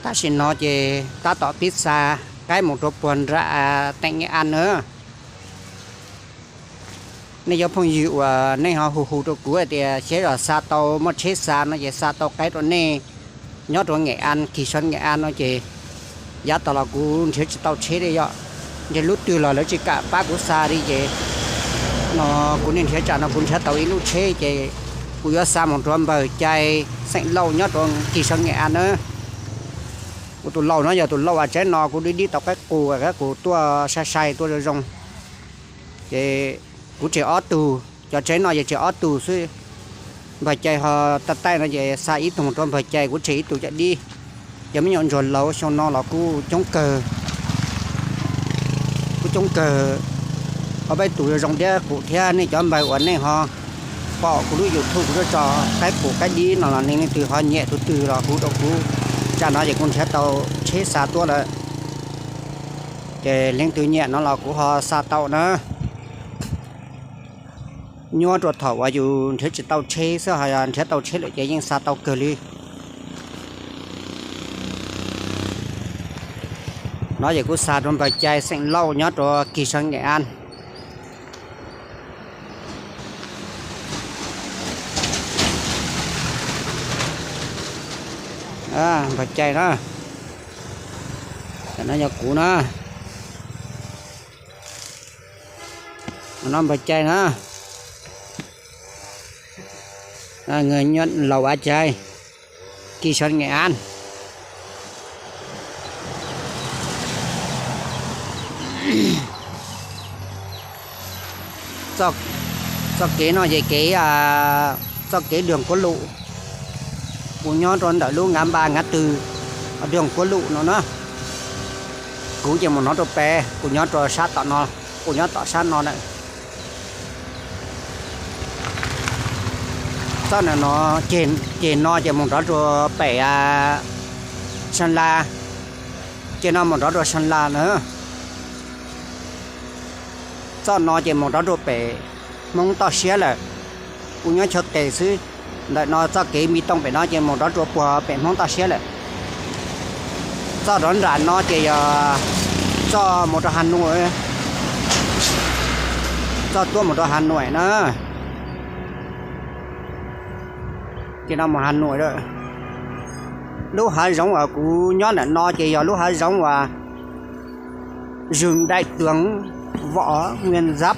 Tam sim no ces tab tom pib xa qaib mus rau puag nram teem Nyeej An na. Nej cov phooj ywg uas nej ho hu hu rau kuv hais tias seb los xa tau muaj tsheb xa no ces xa tau qaib rau nej nyob rau Nyeej An, Kis Sab Nyeej An no ces yav tas los kuv nrhiav tsis tau tsheb li yom. Ntshe lub twg los lawv tsis kam pab kuv xa li ces no kuv niaj nrhiav tsam no kuv nrhiav tau ib lub tsheb ces kuv yuav xa mus rau npawg Cai xeem Lauj nyob rau Kis Sab Nyeej An na. Kuv tus laus no yog tus laus uas tsev no kuv dib dib tau qaib qus, qaib qus tuaj sai sai tuaj zoo zoo. Ces kuv tseg ob tug, cov tsev no ces tseg ob tug xwb. Npawg Cai ho tag taij no ces xa ib tug rau npawg Cai, kuv tseg ib tug caj dib. Cov me nyuam ntsuag laus xyoo no los kuj coob kawg, kuj coob kawg. Ob peb tus zoo zoo thiab qus thiab. Nej cov npawg uas nej ho pom kuv lub YouTube kuv tso qaib qus qaib dib no los nej leej twg ho nyiam tus twg los hu rau kuv. Tsam no ces kuv nrhiav tau tsheb xa tuaj lawm, ces leej twg nyiam no los kuv ho xa tau na. Nyuaj rau thaum uas yus nrhiav tsis tau tsheb xwb, ho yog nrhiav tau tsheb lawm ces yeej xa tau kawg li. No ces kuv xa rau npawg Cai xeem Lauj nyob rau Kis Sab Nyeej An. Npawg Cai na, no yog kuv na, no npawg Cai na, laus Av Cai, Kis Sab Nyeej An. Txoj kev no ces kev, txoj kev đường quốc lộ, kuv nyob rau ntawm lub ngã ba ngã tư đường quốc lộ no na. Kuv ces mus nov rau pem, kuv nyob rau sab tom no, kuv nyob tom sab no na. Txoj no, ceg no ces mus nrov rau pem Sa La, ceg no mus nrov rau Sa La na. Txoj no ces mus nrov rau pem Hmoob toj siab lawm. Kuv nyob chaw qes xwb. Ntawm no txoj kev npi tooj pem no ces mus nrov rau puag pem Hmoob toj siab lawm. Txoj nrov nram no ces yog txoj mus rau Hà Nội, txoj tuaj mus rau Hà Nội na. Ces no mus Hà Nội lawm. Lub hav zoov uas kuv nyob ntawm no ces yog lub hav zoov uas rừng đại tướng Võ Nguyên Giáp,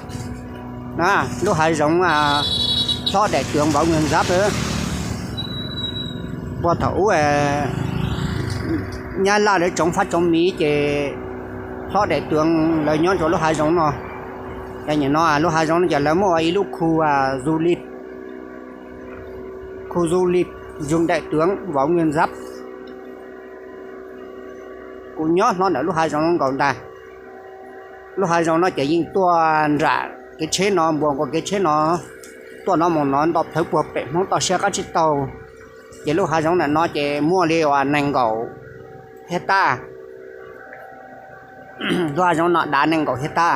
lub hav zoov hlob đại tướng Võ Nguyên Giáp. Puag thaum ub Nyab Laj lawv tsoov fab tsoov miv ces hlob đại tướng lawv nyob rau lub hav zoov no. Ces nim no lub hav zoov no ces lawv muaj ua ib lub khu du lịch, khu du lịch rừng đại tướng Võ Nguyên Giáp. Kuv nyob hlo ntawm lub hav zoov no nkaus ntag. Lub hav zoov no ces yeej tuaj nram kev tsheb no, npuas nkaus kev tsheb no, tuaj no mus no nto plhawv puag pem Hmoob toj siab qab tsib taug. Ces lub hav zoov ntawm no ces muaj li uas nees nkaum hecta. Lub hav zoov no dav nees nkaum hecta,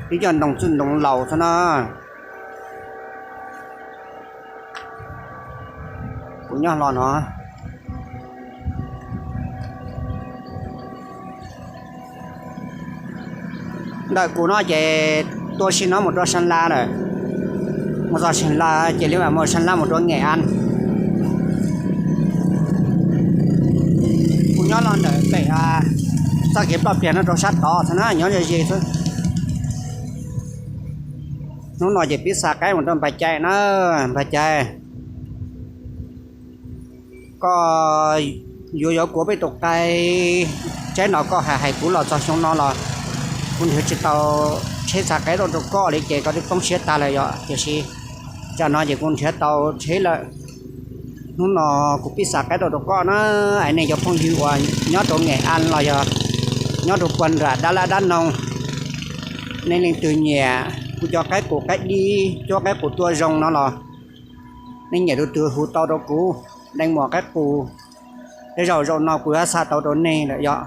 twb cov ntoo txwj ntoo laus xwb na. Kuv nyob hlo no. Ntawm kuv no ces tuaj si no mus rau Sa La lawm. Mus txog Sa La ces li mam mus Sa La mus rau Nghệ An. Kuv nyob los ntawm pem txoj kev ploj pliag no rau sab tod xwb na, nyob ze ze xwb. Hnub no ces pib xa qaib mus rau Npag Cai na. Npag Cai, koj yuav yuav kuv peb tus qaib, tsaib no koj hais hais kuv los txog xyoo no los kuv nrhiav tsis tau tsheb xa qaib tuaj rau koj li ces koj twb poob siab tag lawm yom. Tiam sis tsam no ces kuv nrhiav tau tsheb lawm. Hnub no kuv pib xa qaib tuaj rau koj na. Es nej cov phooj ywg uas nyob rau Nghệ An los yog nyob rau puag nram dab lab dab noog, nej leej twg nyiam kuv cov qaib qus qaib dib, cuab qaib qus tuaj zoo no los nej nyiam tus twg hu tau rau kuv, deev muam qaib qus. Tej zaum zaum no kuv yuav xa tau rau nej lawm yom.